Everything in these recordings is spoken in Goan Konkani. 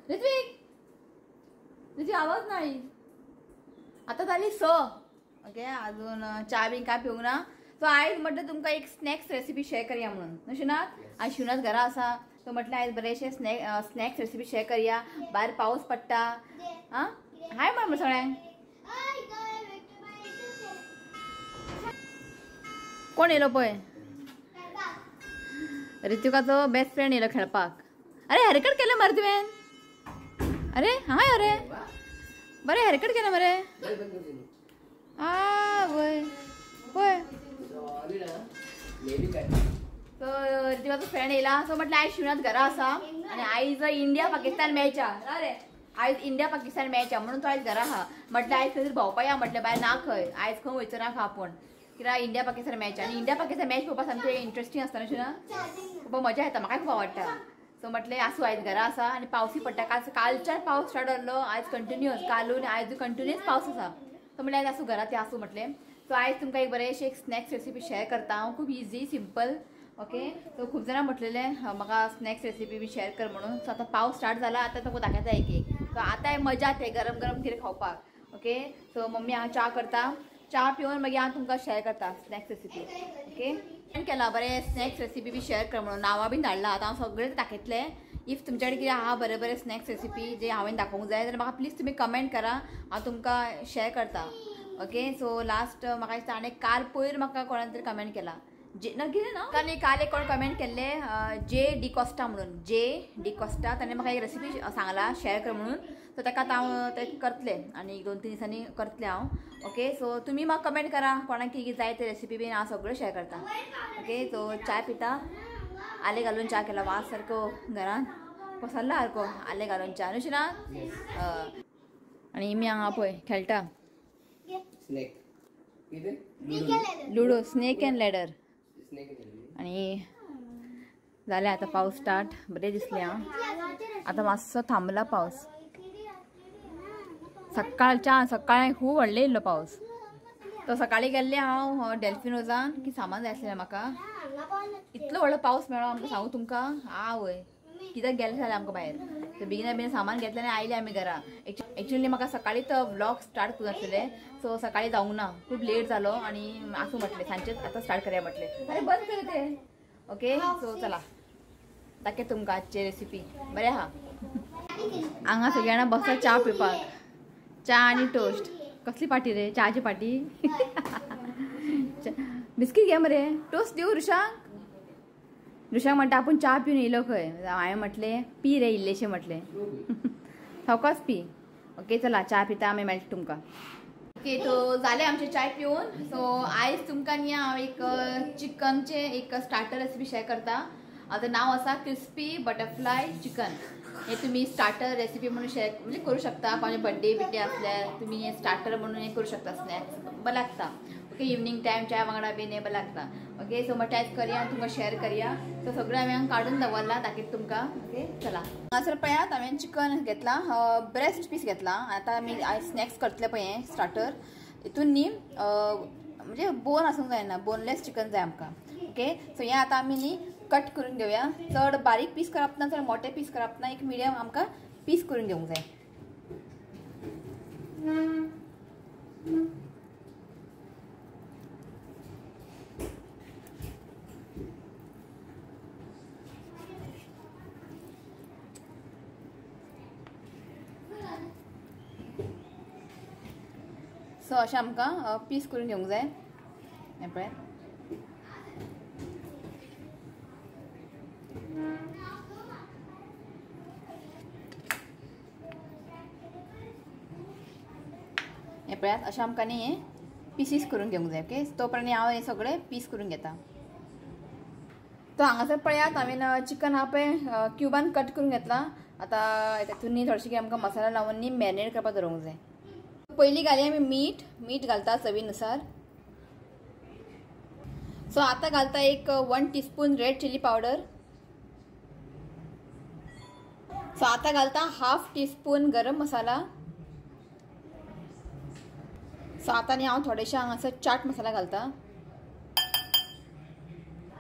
ऋत्विक ऋत्विक आवाज नाही. आतां जाली 6. ओके अजून च्या बी काय पिवंक ना. सो आयज म्हटलं तुमकां एक स्नॅक्स रेसिपी शेअर करया म्हणून न्हू शिवनाथ. आयज शिवनाथ घरा आसा सो म्हटलें आयज बरेशे स्नॅक्स रेसिपी शेअर करया. भायर पावस पडटा. आं हाय म्हण सगळ्यांक. कोण येयलो पळय, ऋत्विकाचो बेस्ट फ्रेंड येयलो खेळपाक. अरे हेअरकट केलें मरे तुवें. अरे हाय अरे बरें हेअरकट केलें मरे. आ वय पळय. सो ऋत्विकाचो फ्रेंड येयला. सो म्हटलें आयज शिवनाथ घरा आसा आनी आयज इंडिया पाकिस्तान मॅच आहा. अरे आयज इंडिया पाकिस्तान मॅच आहा म्हणून तो आयज घरा आहा. म्हटलें आयज खंय तरी भोंवपा या म्हटलें, भायर ना खंय आयज खंय वयचो ना खंय आपूण, कित्याक इंडिया पाकिस्तान मॅच. आनी इंडिया पाकिस्तान मॅच पळोवपाक सामकें इंट्रस्टींग आसता न्हू शिवना, खूब मजा येता, म्हाकाय खूब आवडटा. सो म्हटलें आसूं आयज घरा आसा आनी पावसूय पडटा. कालच्यान पावस स्टार्ट जाल्लो, आयज कंटिन्युअस कालून आयज कंटिन्युअस पावस आसा. सो म्हटलें आयज आसूं घरा ते आसूं म्हटलें. सो आयज तुमकां एक बरें एक स्नॅक्स रेसिपी शेअर करता हांव, खूब इजी सिंपल. ओके सो खूब जाणां म्हटलेलें म्हाका स्नॅक्स रेसिपी बी शेअर कर म्हणून. सो आतां पावस स्टार्ट जाला, आतां तुमकां दाखयता एक एक. सो आतां मजा ते गरम गरम कितें खावपाक. ओके सो मम्मी हांव च्या करता, च्या पिवन मागीर हांव तुमकां शेअर करता स्नॅक्स रेसिपी. ओके केला बरें स्नॅक्स रेसिपी बी शेअर कर म्हणून नांवां बीन धाडलां, आतां हांव सगळें दाखयतलें. If तुमच्या कडेन कितें आहा बरें बरें स्नॅक्स रेसिपी जे हांवें दाखोवंक जाय जाल्यार म्हाका प्लीज तुमी कमेंट करा, हांव तुमकां शेअर करता. ओके सो लास्ट म्हाका दिसता आनी काल पयर म्हाका कोणान तरी कमेंट केला, जे ना कितें ना काल काल एक कोण कमेंट केल्ले जे डिकॉस्टा म्हणून, जे डिकॉस्टा, ताणें म्हाका एक रेसिपी सांगला शेअर कर म्हणून. सो ताका आतां हांव तें करतलें आनी 2-3 दिसांनी करतलें हांव. ओके सो तुमी म्हाका कमेंट करा कोणाक कितें जाय ते रेसिपी बीन हांव सगळें शेअर करता. ओके सो च्या पिता, आलें घालून च्या केला, वास सारको घरान पसरला सारको आलें घालून च्या न्हू शिना. आनी मी हांगा पळय खेळटा लुडो, स्नेक अँड लॅडर. आनी जालें आतां पावस स्टार्ट, बरें दिसलें आं. आतां मातसो थांबला पावस, सकाळच्या सकाळी खूब व्हडलो येयल्लो पावस. तो सकाळी गेल्ले हांव डेल्फिनोजान की सामान जाय आसलें म्हाका, इतलो व्हडलो पावस मेळ्ळो आमकां सांगू तुमकां. आवय कित्याक गेलें जालें आमकां भायर. सो बेगिना बेगीन सामान घेतलें आनी आयलें आमी घरा. एक्चुअली म्हाका सकाळीच व्लॉग स्टार्ट करूं आसलें, सो सकाळी जावंक ना, खूब लेट जालो आनी आसूं म्हटलें सांजचेच आतां स्टार्ट करया म्हटलें. अरे बंद कर ते. ओके सो चला दाखय तुमकां आजची रेसिपी. बरें आहा हांगा सगळीं जाणां बसता च्या पिवपाक, च्या आनी टोस्ट. कसली पार्टी रे, च्याची पार्टी. बिस्कीट घे मरे, टोस्ट दिवं ऋषांक. ऋषांक म्हणटा आपूण च्या पिवन येयलो खंय, हांवें म्हटलें पी रे इल्लेशें म्हटलें, सवकास पी. ओके चला च्या पिता आमी, मेळटा तुमकां. ओके सो जालें आमचें च्याय पिवन. सो आयज तुमकां न्ही हांव एक चिकनचें एक स्टार्टर रेसिपी शेअर करता. आतां नांव आसा क्रिस्पी बटरफ्लाय चिकन. हे तुमी स्टार्टर रेसिपी म्हणून शेअर म्हणजे करूं शकता, कोणाचे बड्डे बिड्डे आसल्यार तुमी हे स्टार्टर म्हणून हे करूं शकता, स्नॅक्स बरें लागता. ओके इवनींग टायम च्या वांगडा बीन हे बरें लागता. ओके सो म्हटल्यार आयज करया आनी तुमकां शेअर करया. सो सगळें हांवें काडून दवरलां दाखयता तुमकां. ओके चला हांगासर पळयात हांवें चिकन घेतलां, ब्रेस्ट पीस घेतलां. आतां आमी आयज स्नॅक्स करतले पळय हें स्टार्टर. हितून न्ही म्हणजे बोन आसूंक जायना, बोनलेस चिकन जाय आमकां. ओके सो हें आतां आमी न्ही कट करून घेवया. चड बारीक पीस करप ना, चड मोठे पीस करप ना, एक मिडियम आमकां पीस करून घेवंक जाय. सो अशें आमकां पीस करून घेवंक जाय. हें पळय हें पळयात अशें आमकां न्ही हें पिसीस करून घेवंक जाय. ओके तो पर्यंत हांव हें सगळें पीस करून घेता. तो हांगासर पळयात हांवें चिकन आहा पळय क्युबान कट करून घेतलां. आतां तेतून न्ही थोडेशें कितें आमकां मसाला लावन न्ही मॅरिनेट करपाक दवरूंक जाय. पयलीं घाली आमी मीठ, मीठ घालता चवीनुसार. सो आतां घालता एक 1 teaspoon red chilli powder. So आतां घालता 1/2 टीस्पून गरम मसाला. सो आतां न्ही हांव थोडेशें हांगासर चाट मसाला घालता.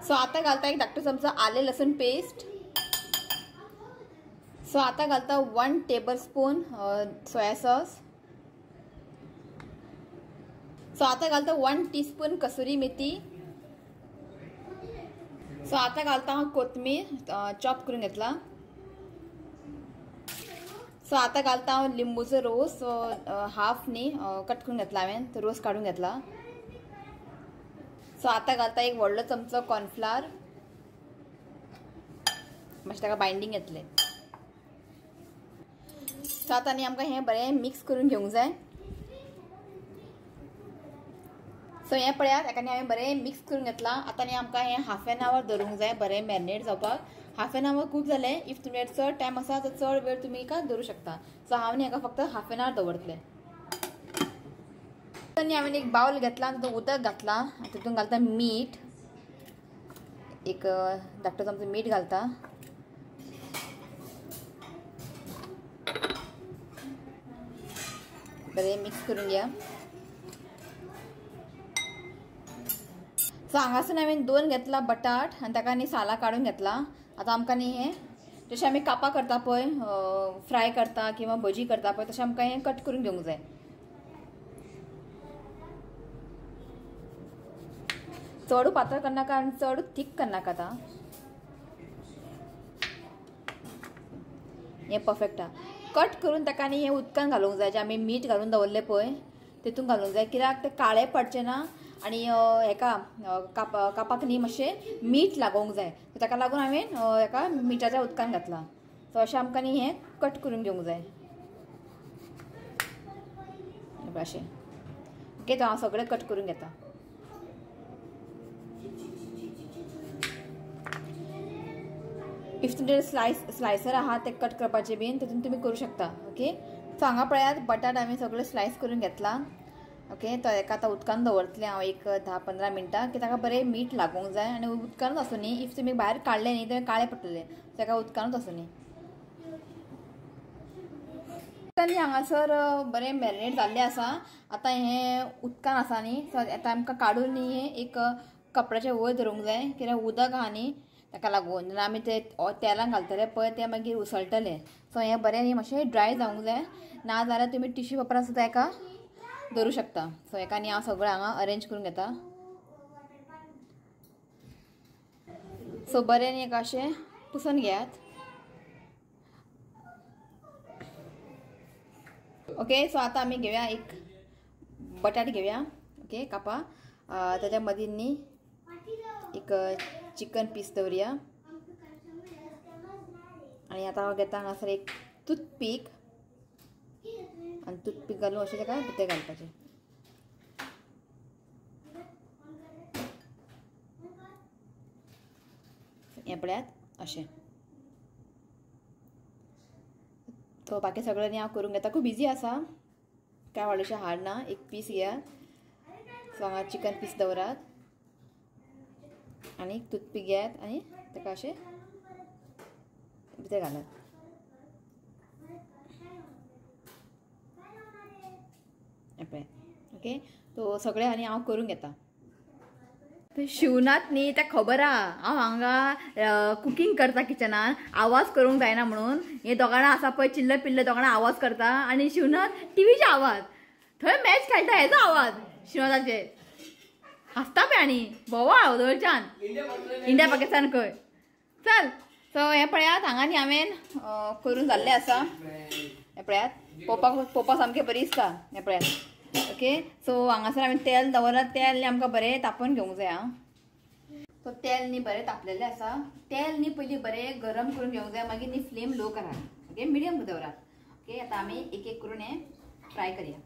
सो आतां घालता एक धाकटो चमचो आलें लसूण पेस्ट. सो आतां घालता 1 टेबलस्पून सोया सॉस. सो आतां घालता 1 टीस्पून कसुरी मेथी. सो आतां घालता हांव कोथमीर चॉप करून घेतला. सो आतां घालता हांव लिंबूचो रोस. सो हाफ न्ही कट करून घेतला हांवें, तो रोस काडून घेतला. सो आतां घालता एक व्हडलो चमचो कॉर्नफ्लावर, मातशें ताका बायंडींग येतलें. सो आतां न्ही आमकां हें बरें मिक्स करून घेवंक जाय. सो हें पळयात हेका न्ही हांवें बरें मिक्स करून घेतलां. आतां न्ही आमकां हें हाफ एन our दवरूंक जाय बरें मॅरिनेट जावपाक. हाफ एन our खूब जालें. If तुमचे चड टायम आसा तर चड वेळ तुमी हेका दवरूं शकता. सो हांव न्ही हेका फक्त हाफ एन our दवरतलें. न्ही हांवें एक बावल घेतला, तितून उदक घातलां, तितून घालता मीठ, एक धाकटो चमचो मीठ घालता. बरें मिक्स करून घ्या. सो हांगासून हांवें 2 घेतला बटाट आनी ताका न्ही सालां काडून घेतला. आतां आमकां न्ही हें जशें आमी कापां करता पळय, फ्राय करता किंवा भजी करता पळय, तशें आमकां हें कट करून घेवंक जाय. चड पातळ करनाका आनी चड थीक करनाका. आतां हें परफेक्ट आहा. कट करून ताका न्ही हें उदकान घालूंक जाय, जें आमी मीठ घालून दवरलें पळय तितून घालूंक जाय, कित्याक तें काळें पडचें ना आनी हेका कापाक न्ही मातशें मीठ लागोवंक जाय. ताका लागून हांवें हेका मिठाच्या उदकान घातलां. सो अशें आमकां न्ही हें कट करून घेवंक जाय अशें. ओके, तो हांव सगळें कट करून घेता. If तुमचे स्लायसर आहा ते कट करपाचे बीन तितून तुमी करूं शकता. ओके, सो हांगा पळयात बटाट हांवें सगळे स्लायस करून घेतला. ओके, तो हेका आतां उदकान दवरतलें हांव एक 10-15 मिनटां, की ताका बरें मीठ लागूंक जाय आनी उदकानूच आसूं न्ही. If तुमी भायर काडलें न्ही तर काळें पडटलें, ताका उदकानूच आसूं न्ही. आनी हांगासर बरें मॅरिनेट जाल्लें आसा. आतां हें उदकान आसा न्ही, सो आतां आमकां काडून न्ही हें एक कपड्याच्या वयर धरूंक जाय, कित्याक उदक आहा न्ही ताका लागून, नाल्यार आमी ते तेलान घालतले पळय तें मागीर उसळटलें. सो हें बरें न्ही मातशें ड्राय जावंक जाय, ना जाल्यार तुमी टिश्यू पेपरान सुद्दां हेका दवरूं शकता. सो हेका न्ही हांव सगळें हांगा अरेंज करून घेता. सो बरें न्ही हेका अशें पुसून घेयात. ओके, सो आतां आमी घेवया एक बटाट घेवया. ओके, कापा ताच्या मदीं न्ही एक चिकन पीस दवरुया. आनी आतां हांव घेता हांगासर एक टूथपीक आनी टूथपीक घालून अशें ताका भितर घालपाचें. हें पळयात अशें. तो बाकी सगळें न्ही हांव करून घेता. खूब इजी आसा, कांय व्हडलेशें हार्ड ना. एक पीस घेयात, सो हांगा चिकन पीस दवरात आनी टूथपीक घेयात आनी ताका अशें भितर घालात. पळय, ओके, तो सगळें आनी हांव करून घेता. शिवनात न्ही तें खबर आहा हांव हांगा कुकींग करता किचनान, आवाज करूंक जायना म्हणून. हे दोगां आसा पळय चिल्ल पिल्ल दोगां आवाज करता आनी शिवनाथ टिवीचो आवाज, थंय मॅच खेळटा हेजो आवाज शिवनाथाचे. हांसता पळय आनी बोवाळ वदळच्यान इंडिया पाकिस्तान खंय. चल, सो हें पळयात हांगा न्ही हांवें करून जाल्लें आसा. हें पळयात पोवपाक सामकें बरी दिसता. हें पळयात. ओके, सो हांगासर हांवें तेल दवरलां. तेल न्ही आमकां बरें तापोवन घेवंक जाय. आं, सो तेल न्ही बरें तापलेलें आसा. तेल न्ही पयलीं बरें गरम करून घेवंक जाय, मागीर न्ही फ्लेम लो करात. ओके, मिडियम दवरात. ओके, आतां आमी एक एक करून हें फ्राय करया.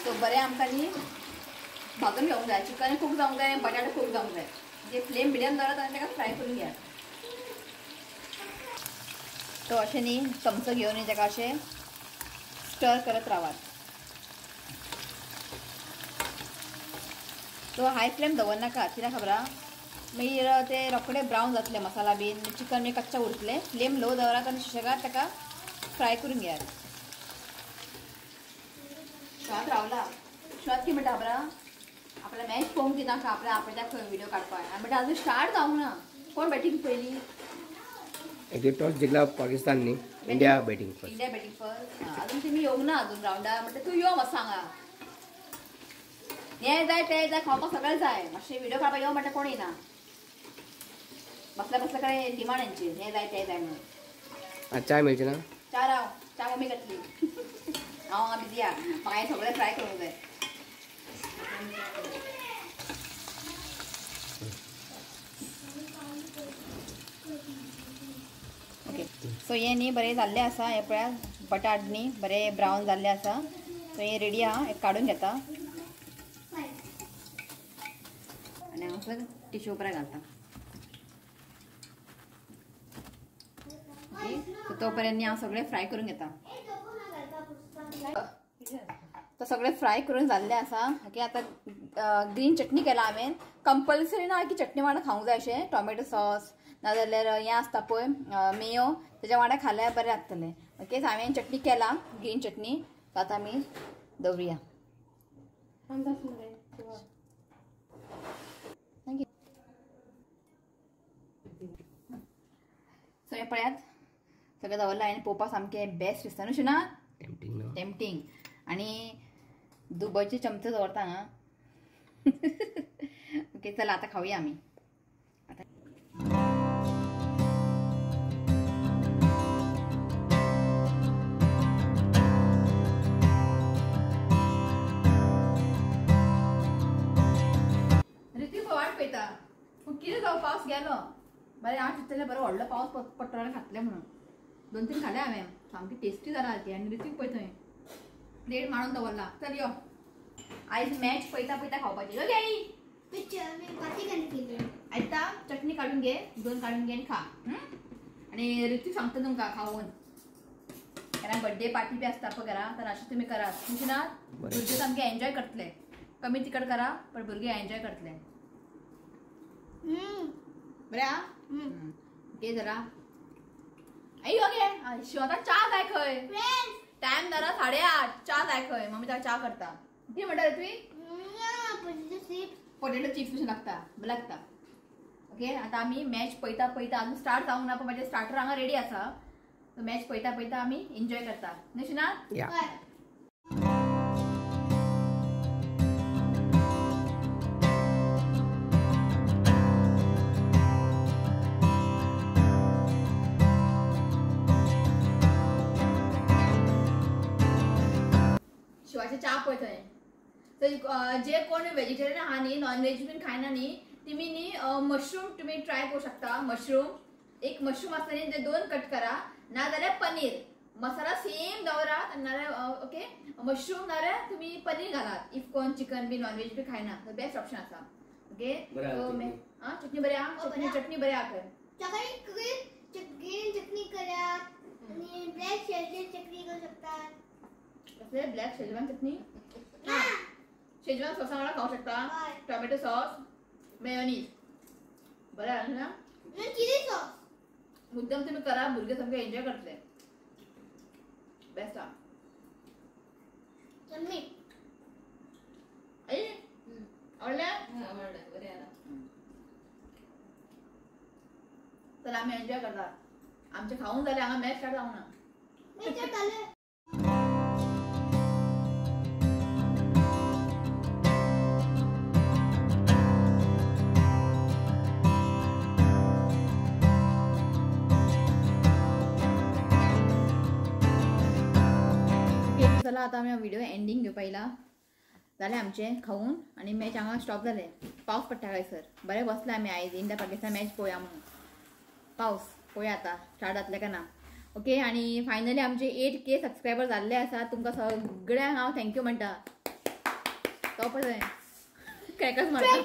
सो बरें आमकां न्ही भाजून घेवंक जाय. चिकन खूब जावंक जाय, बटाटे खूब जावंक जाय. म्हणजे फ्लेम मिडियम दवरात आनी ताका फ्राय करून घेयात. तो अशें न्ही चमचो घेवन न्ही ताका अशें स्टर करत रावात. सो हाय फ्लेम दवरनाका कित्याक खबर आहा मागीर ते रोखडे ब्रावन जातले मसाला बीन, चिकन मागीर कच्चा उरतले. फ्लेम लो दवरात आनी सुशेगाद ताका फ्राय करून घेयात. शिवात रावला, शिवात कितें म्हणटा खबर आहा, आपल्या मॅच पळोवंक दिनाका, आपल्या आपल्या खंय व्हिडिओ काडपाक. आनी म्हणटा अजून स्टार्ट जावंक ना. कोण बॅटींग पयली? टॉस जिंकला पाकिस्तान न्ही, India batting first. India batting first. अजून तेमी येवंक ना अजून रावंडा. म्हणटा तूं यो मातसो हांगा, हें जाय तें जाय, खावपाक सगळें जाय, मातशें व्हिडिओ काडपाक यो म्हणटा कोण येना. बसल्या बसल्या कडेन डिमांड हेंची, हें जाय तें जाय म्हणून. च्या मेळची ना? च्या राव, च्या मम्मी घातली. हांव हांगा बिजी आहा, म्हाका हें सगळें फ्राय करूंक जाय. ओके सो हें न्ही बरें जाल्लें आसा. हें पळयात बटाट न्ही बरें ब्रावन जाल्लें आसा. सो हें रेडी आहा, हें काडून घेता आनी हांगासर टिश्यू पेपरार घालता. ओके सो तो पर्यंत न्ही हांव सगळें फ्राय करून घेता. तो सगळें फ्राय करून जाल्लें आसा. ओके आतां ग्रीन चटणी केला हांवें. कंपल्सरी ना की चटणी वांगडा खावंक जाय अशें, टोमॅटो सॉस नाजाल्यार हें आसता पळय मेयो, तेज्या वांगडा खाल्यार बरें लागतलें. ओके सो हांवें चटणी केला ग्रीन चटणी. सो आतां आमी दवरुया. Thank you. सो हें पळयात सगळें दवरलां आनी पळोवपाक सामकें बेस्ट दिसता न्हू शिना, टेम्पटींग टेम्पटींग. आनी दुबयचे चमचे दवरता हांगा. ओके चला आतां खावया आमी. आतां ऋतिक वाट पळयता पूण कितें जावं, पावस गेलो. बरें हांव चिंतलें बरो व्हडलो पावस पडटलो आनी खातलें म्हणून. 2-3 खालें हांवें, सामकी टेस्टी जाला ती. आनी ऋतिक पळय थंय प्लेट मांडून दवरला. चल यो, आयज मॅच पळयता पळयता खावपाची. यो घे आयता, चटणी काडून घे, 2 काडून घे आनी खा. आनी ऋतिक सांगता तुमकां खावन, कारण बड्डे पार्टी बी आसता पळय घरा, तर अशें तुमी करात. तुमचे ना भुरगे सामके एन्जॉय करतले. कमी तिखट करा पण भुरगे एन्जॉय करतले. बरें आहा. ओके जरा आई यो गे शिव, आतां च्या जाय खंय, टायम जाला 8:30, च्या जाय खंय. मम्मी ताका च्या करता. कितें म्हणटा रे तुवें? पोटेटो चिप्स कशें लागता, बरें लागता. ओके आतां आमी मॅच पळयता पळयता, अजून स्टार्ट जावंक ना पण म्हाजें स्टार्टर हांगा रेडी आसा. सो मॅच पळयता पळयता आमी एन्जॉय करता न्ही शिना? शिवाचे च्या पळय थंय. तर जे कोण वेजिटेरियन आहा न्ही, नॉन वेज बीन खायना न्ही, तेमी न्ही मशरूम तुमी ट्राय करूं शकता. मशरूम एक मशरूम आसता न्ही, ते 2 कट करा, नाजाल्यार पनीर मसाला सेम दवरात, नाजाल्यार ओके मशरूम नाजाल्यार तुमी पनीर घालात. If कोण chicken be non veg बी खायना तर बेस्ट ऑप्शन आसा. ओके आं चटणी बरी आहा, चटणी बरी आहा खंय. ग्रीन चटणी करात आनी ब्लॅक शेजवान चटणी करूं शकतात. कसले ब्लॅक शेजवान चटणी? शेजवान सॉसा वांगडा खावंक शकता, टोमॅटो सॉस, मेयोनीज. बरें आहा ना? चिली सॉस मुद्दम तुमी करा, भुरगे सामके एन्जॉय करतले. बेस्ट आहा. आई आवडलें? आवडलें, बरें आहा. चला आमी एन्जॉय करतात. आमचें खावून जालें, हांगा मॅच स्टार्ट जावंक ना. चला आतां आमी व्हिडिओ एंडींग घेवपा येयला. जालें आमचें खावून आनी मॅच हांगा स्टॉप जालें. पावस पडटा काय सर, बरें बसले आमी आयज इंडिया पाकिस्तान मॅच पळोवया म्हणून. पावस पळोवया आतां स्टार्ट जातलें काय ना. ओके आनी फायनली आमचे 8K सबस्क्रायबर जाल्ले आसा. तुमकां सगळ्यांक हांव thank you म्हणटा. तो पळय क्रॅकर्स मारता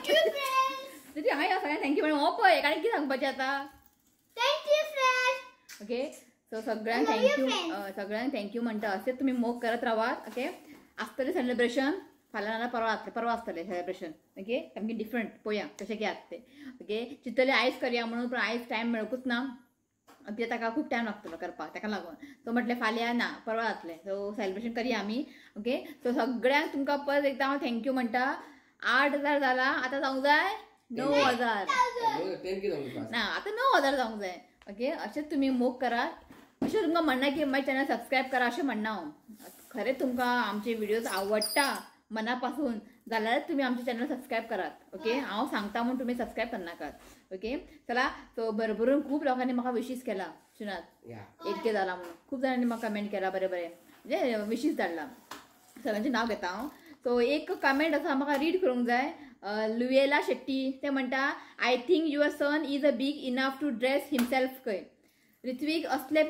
तरी हांव सगळ्यांक thank you म्हणून. हो पळय कारण कितें सांगपाचें आतां. ओके सो सगळ्यांक thank you, सगळ्यांक thank you म्हणटा. अशें तुमी मोग करत रावात. ओके आसतलें सेलिब्रेशन फाल्यां नाल्यार परवा जातलें, परवा आसतलें सेलिब्रेशन. ओके सामकें डिफरंट पळोवया कशें कितें आसता तें. ओके चिंतलें आयज करया म्हणून, पूण आयज टायम मेळकूच ना, कित्याक ताका खूब टायम लागतलो करपाक, ताका लागून सो म्हटलें फाल्यां ना परवा जातलें. सो सेलिब्रेशन करया आमी. ओके सो सगळ्यांक तुमकां परत एकदां हांव thank you म्हणटा. 8,000 जाला, आतां जावंक जाय 9,000 ना, आतां 9,000 जावंक जाय. ओके अशेंच तुमी मोग करात, अशें तुमकां म्हणना की मागीर चॅनल सबस्क्रायब करा अशें म्हणना हांव. खरें तुमकां आमचे व्हिडियोज आवडटा मना पासून जाल्यार तुमी आमचे चॅनल सबस्क्रायब करात. ओके हांव सांगता म्हूण तुमी सबस्क्रायब करनाकात. ओके चला सो भरभरून खूब लोकांनी म्हाका विशीस केला शिनात 8K जाला म्हणून, खूब जाणांनी म्हाका कमेंट केला, बरें बरें म्हणजे विशीस धाडला, सगळ्यांचें नांव घेता हांव. सो एक कमेंट आसा म्हाका रीड करूंक जाय, लुयेला शेट्टी ते म्हणटा I think your son is a big enough to dress himself. खंय ऋत्विक असले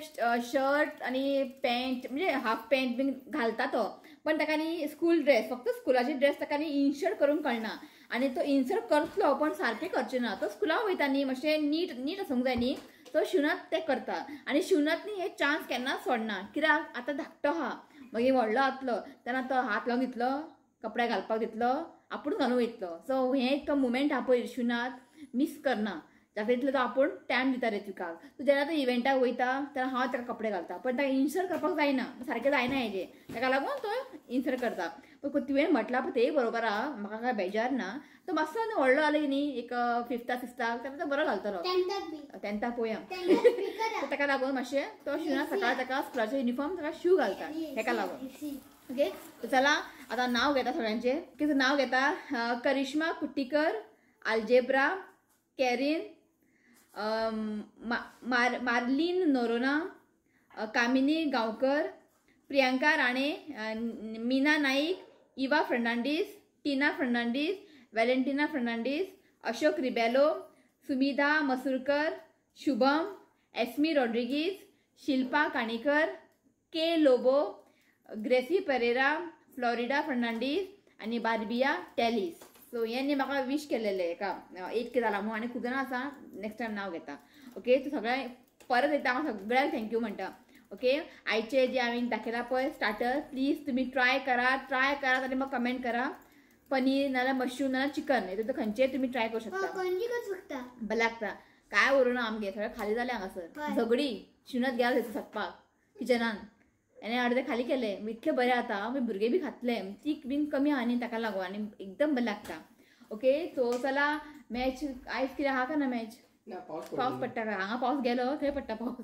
शर्ट आनी पॅन्ट म्हणजे हाफ पॅन्ट बीन घालता तो, पण ताका न्ही स्कूल ड्रेस, फक्त स्कुलाचे ड्रेस ताका न्ही इन्शर्ट करूंक कळना, आनी तो इन्सर्ट करतलो पण सारकें करचें ना. तो स्कुलाक वयता न्ही मातशें नीट नीट आसूंक जाय न्ही, तो शिवनाथ तें करता आनी शिवनाथ न्ही हे चान्स केन्नाच सोडना, कित्याक आतां धाकटो आहा, मागीर व्हडलो जातलो तेन्ना तो हात लावन दितलो, कपडे घालपाक दितलो, आपूण घालून वयतलो. सो हें तो मुमेंट आहा पळय शिवनाथ मीस करना, जाता तितलो तो आपूण टायम दिता ऋत्विकाक. सो जेन्ना तो इव्हेंटाक वयता तेन्ना हांव ताका कपडे घालता, पण ताका इन्सर्ट करपाक जायना, सारकें जायना हेजें, ताका लागून तो इन्सर्ट करता. पण तुवें म्हटलां पळय तेंय बरोबर आहा, म्हाका कांय बेजार ना. तो मातसो व्हडलो जालो न्ही एक 5th 6th तेन्ना तो बरो घालतलो, 10th पळोवया. ताका लागून मातशें तो शिवना सकाळ ताका स्कुलाचो युनिफॉर्म ताका शू घालता, हेका लागून. ओके चला आतां नांव घेता सगळ्यांचें. कितें नांव घेता, करिश्मा कुट्टीकर, आल्जेब्रा, कॅरीन, मार्लीन नोरोना, कामिनी गांवकर, प्रियंका राणे, मीना नाईक, इवा फर्नांडीस, टीना Fernandes, Valentina Fernandes, Ashok Rebelo, Sumidha Masurkar, Shubham, Esmi Rodrigues, Shilpa Kanikar, K Lobo, Gracy Pereira, Florida Fernandes आनी बार्बिया टॅलिस. सो हें म्हाका विश केलेलें एका 8K जाला म्हणून, आनी खूब जाणां आसा नेक्स्ट टायम नांव घेता. ओके सो सगळ्यांक परत एकदां हांव सगळ्यांक thank you म्हणटा. ओके आयचे जे हांवें दाखयला पळय स्टार्टर, प्लीज तुमी ट्राय करात, ट्राय करात आनी म्हाका कमेंट करा. पनीर नाल्यार मशरूम नाल्यार चिकन हेतून खंयचेय तुमी ट्राय करूं शकता, बरें लागता. काय उरूं ना आमगे, सगळें खाली जालें हांगासर, झगडी शिवनाथ गेला थंयसर सगपाक किचनान, आनी अर्दे खाली केले. इतलें बरें जाता, मागीर भुरगे बी खातले, तीख बीन कमी आहा न्ही ताका लागून, आनी एकदम बरें लागता. ओके सो चला मॅच आयज कितें आहा का ना मॅच? पावस पडटा काय हांगा? पावस गेलो थंय पडटा पावस,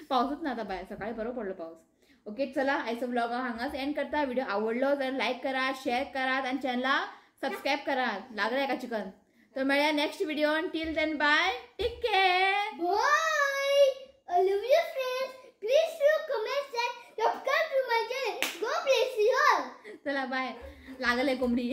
पावसूच ना आतां भायर, सकाळी बरो पडलो पावस. ओके चला आयचो व्लॉग हांव हांगाच एंड करता. व्हिडिओ आवडलो जाल्यार लायक करात, शेअर करात आनी चॅनलाक सबस्क्रायब करात. लागलें का चिकन? तर मेळया next व्हिडिओन. Till then bye, take care, bye. I love you friends. Please do comment and subscribe to my channel. God bless you all. चला बाय. लागले कोंबडी.